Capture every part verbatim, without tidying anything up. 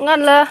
Ngan la.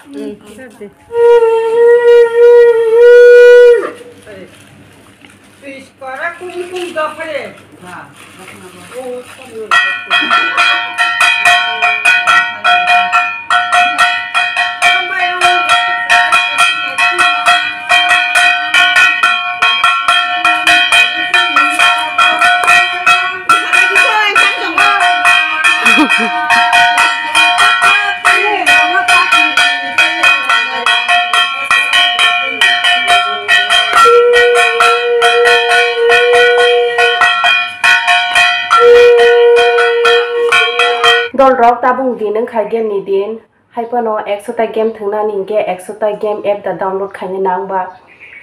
Dol rok tabuk din wngkha game ni din. Hai phano ekso ta game thwngnani hinkhe ekso ta game app da download khaina nang ba.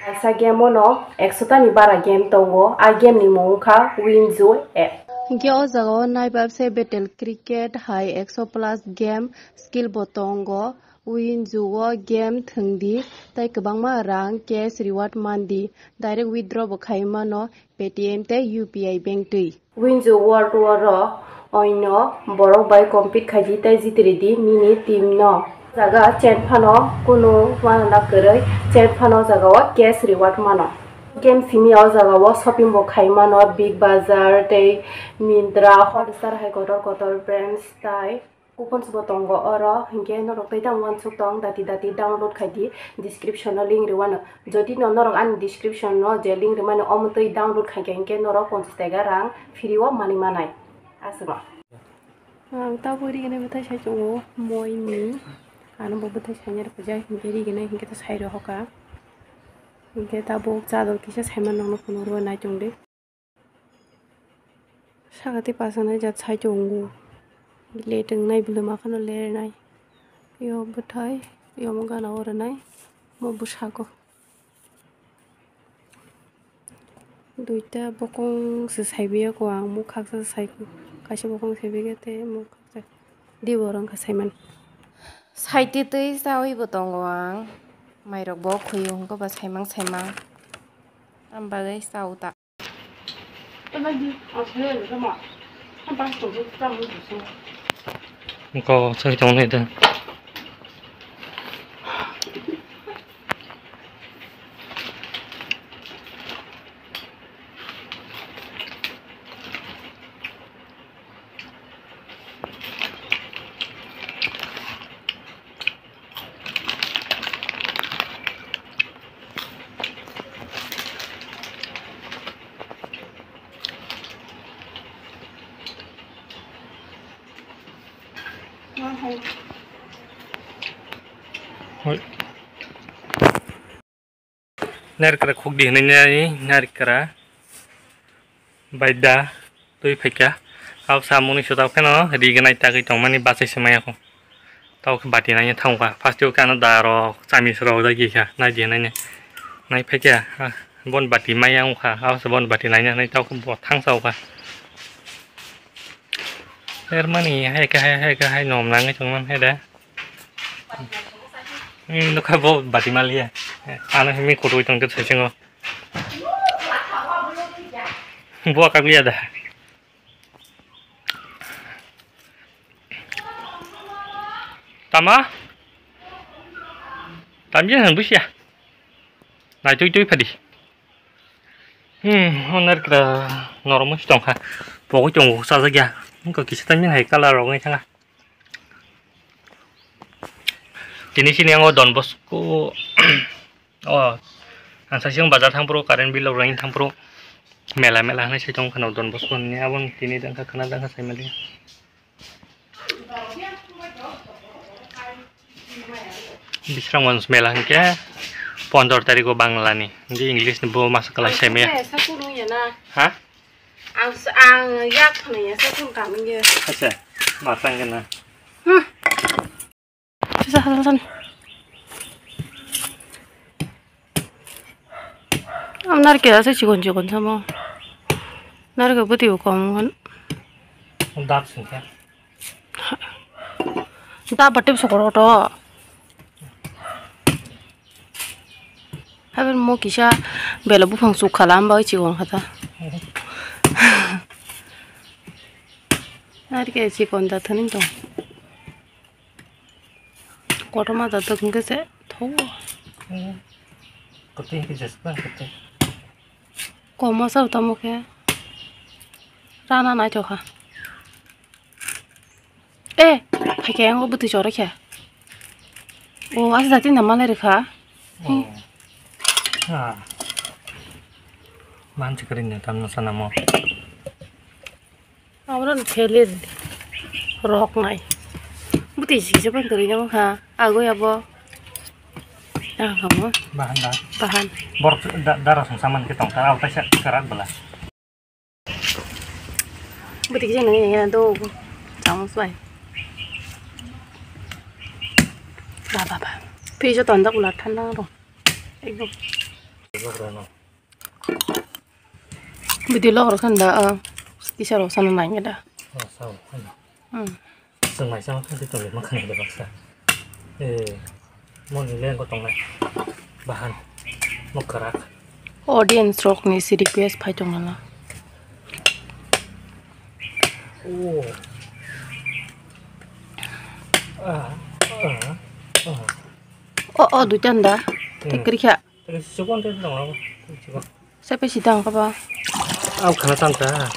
Kaisa game o no ekso ta ni bara game tongo. A game ni mung wngkha Winju app. Hinkhe o jaga o naiba se Battle Cricket hai ekso plus game skill bo tongo. Winju o game thwng di tei kwbangma rang cash reward man di. Direct withdraw bo khai mano Paytm tei U P I bank twi. Winju World War o oino borok bai compete khaidi tei jitiridi nini team no. Jaga chen phano kunu uanana kwrwi, chen phano jaga o cash reward mano. Game simi o jaga o shopping bo khai mano, Big Bazaar tei Myntra, Hotstar hai kotor kotor brands tai. Coupons bo tongo oro, hinkhe norok tei tamo uansuk tong, dati dati download khai di, description o link rwano. Jodi no norok ani description o je link rwmani omo twi download khai kha, hinkhe norok ponchash taka rang free o manwi manai. Aswkno. Ang tabuk rignai bwthai sai tongo, moi ni. Ano bo bwthai saina rwkha jak, hinkhe rignai hinkhe ta sai rwkha. Hinkhe tabuk chador kisa saimano nokno phunukgo, naitung di. Saka tei pasa nai jat sai tongo. Let wngnai, bwlwma kheno lernai. Yo bwthai, yo mo gana o rwnai. Mo bwsako. Duita bokong se saibiya ko ang, mo khaksa se saiko. Kaisa bokong saibiya tei mo khaksa. Di bo rwngkha saimani. Saitwi twi chawi bo tongo ang. Mairok bo khwi hwnkhe ba saimang saimang. Am bagwi chao ta. Ko sai tong nai da. Hoi. Narikra khukdi hinwi nai, narikra bai da twi phaikha. Abo samungni sota pheno rignai tagwi tongmani bachai se maya kho. Tao khe bati naina thangkha. First o khe ano da rok, chamis rok da gikha, nai di naina. Nai phaikha, ah, bon bati maya wngkha. Abo se bon bati naina hinwi tao khe bo thangsa wngkha. Ermani hai khe hai, hai khe hai nom nangwi tongmani hai da. Hmm, nukha bo bati maliya. Ano himi kutui tongkhe saisingo. Bo kagwi ya da. Tama? Tamya nang busia. Nai tui tui phadi. Hmm, onar kra normal tongkha. Pogwi tongo sajak ya. Nungkha kisa tamya hai colour rok ngai thanga. Tini sini ang o Don Bosco, o, ang sasiyang bazar thangphuru, current bill rok rwngwi thangphuru, mela mela hinwi sai tong kheno Don Bosco ni, aboni tini dangkha khna dangkha sai mali. Bisramganj mela hinkhe pondro tarikh o Bangla ni, hinkhe English ni bo masa kwlai sai maya. Ha? Ang s-, ang yak phano ya sa thum kam nge. Acha, ma tang kena. Hmm. Sasa sasa san. Am narikela se chikon chikon samo. Narikela bwtwi bo kom ngon. Dak singkhe. Da batem sokoro to. Haber mo kisa bela buphang suk khala, amba oi chikon kha ta. Narikela chikon da thani to. Kotorma da dwk hwnkhe se tho. Kwtwi hwnkhe jeswk kwtwi. Komo sao tamo khe. Rana naithokha. Eh, phaikhe ang bwtwi chora khe. O, asa jati nama lai rwkha. Oh. Ah. Manchi kari ne tam nasa namo. Amra pheler rok nai. Bwtwi sijak bai kwrwi nang kha. Agoi abo. Ah, kamo. Bahan da. Bahan. Borok da-, dara song saman khe tong ta, abo kaisa kwrak bwla. Bwtwi kisa nangya do. Chamos bai. Ba, ba, ba. Fridge o tonjak bwla thanda rw. Ekdom. Video log rok khanda, ah, kisa rok sana nangya da. Oh, sao, khanda. Hmm. Chwng naisano khe tongwi mankha nai baksa. Eh, moni lengko tongnai. Bahan. Nok kwrak. Audience rokni si request phai tongmano. Oh. Ah, ah, ah. Oh, oh, duitan da. Hmm. Tei kwrwikha. Tei sukon tei tongo. Sukon. Sepe sidang kaba. Au khana tanta.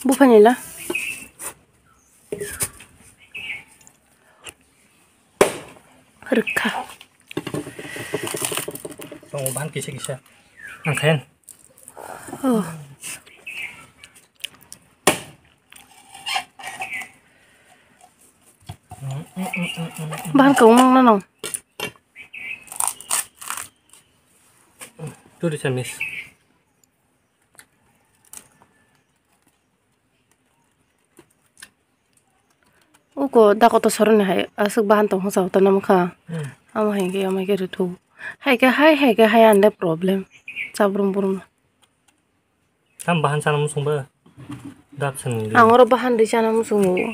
Buphani la. Rwkha. Tongo bahan kisa kisa. Ang khayan. Oh. Bahan kau mang nanong. Turi samis. Uko dakoto soroni hai aswk bahan tong hwnsa hoto nang kha. Hmm. Amo hai khe, amo hai khe rwthu. Hai khe hai, hai khe hai ande problem. Chabrum brum. Tam bahan sana muchung ba. Dap sani. Ang oro bahan ri sana muchungo.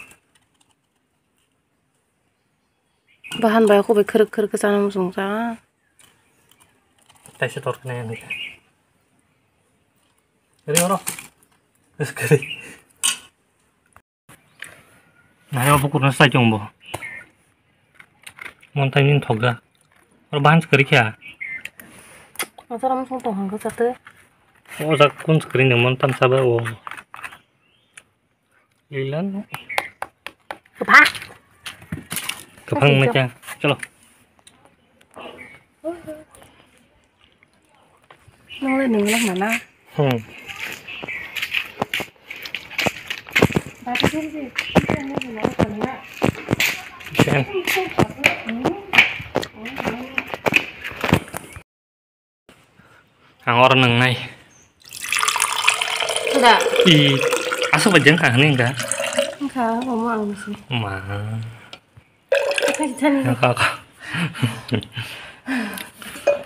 Bahan bai khoboi khwrwk khwrwk khe chana muchung cha. Taisa tor khe nai ang khe. Ri oro. Kwrwi. Nai obo kurna sai chong bo. Mon tai nin thok da. Oro bahan kwrwi khe. Asara muchung tong hang khe chate. O jak kun kwrwi ni mon tam cha ba o. Lilan. Kwphang. Kwphang mai cha. Chalo. Nang le nung lang mana? Hmm. Chen. Ang oro nwngnai. Da. I, aswk bai jeng kha hwnwi wngkha. Wngkha, omo ang se. Ma. Kha kithani. Kha, kha.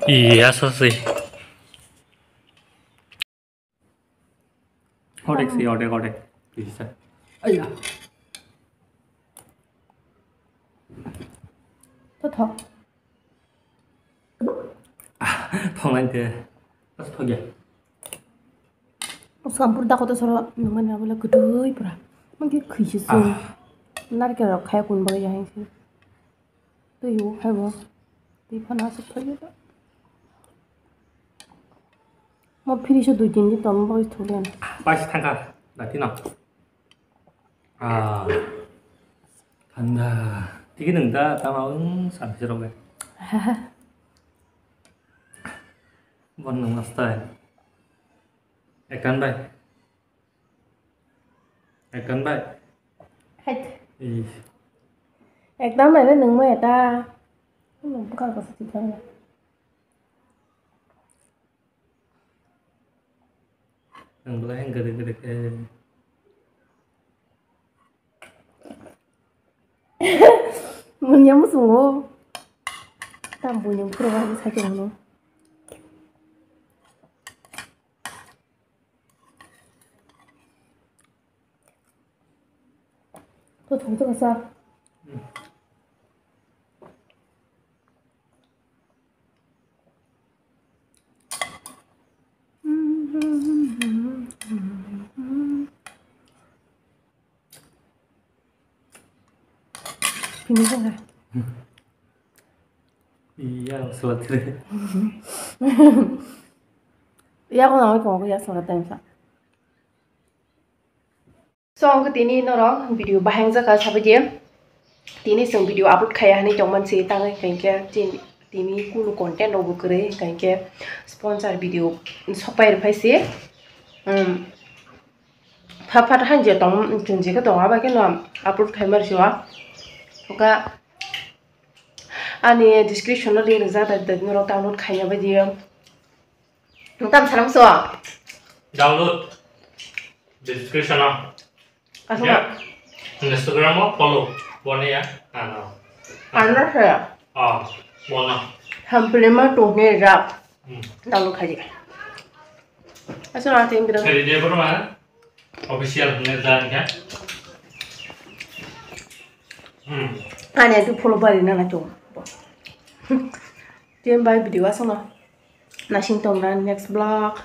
I, aswk se. Hodek se, hodek, hodek. Kisa. Aiya. To thok. Thonglai te. Bas thok ya. Sampur dakoto soro nangmani abole kwtwi pura. Mungkin khwisi sung. Ah. Narikal rok khaya kun bagwi ya hengsi. Twi o khaibo. Twi phano aswk thok ya. Mo fridge o dui din din tong bagwi thok ya. Bas thangkha. Dati no. Ah, thanda. Tigi nung da, tama wng samsirok le. Bon nung mastai. Ektan bai. Ektan bai. Hait. Ih. Ektan bai le nung mo eta. Nung bwkha kasa tikang. Ang belai yang gede-gede ke. Munya musungo. Tam bunyung pura wajib saja ngono. To thong to kasa. Finish wngkha. Iya, salah tiri. Iya, ko nang ko ya salah time sa. So, ang tini norok video bahai wngjakha sabaidi. Tini chwng video upload khaiya hinwi tongmani se tangwi hinkhe tin-, tini kunu content rokbo kwrwi hinkhe sponsor video sokpai rwphai se. Um, phat phat hainje tong, chwng je khe tongo, abo kheno upload khaima rwsio. Oka ani description o link rijak, norok download khaina baidi. Nwng tamo sanamso? Download description o. Aswk. Ya. Instagram o follow. Boni ya. Ano. Ano se. Oh, bono. Hamplima tuhni rap. Hmm. Download khaji. Aswk na ting bidang. Kari dia berma? Official hwnwi dan kha. Hmm. Ani tu follow bari na na chung. Tin bai video aswk na. Nasing tong na next vlog.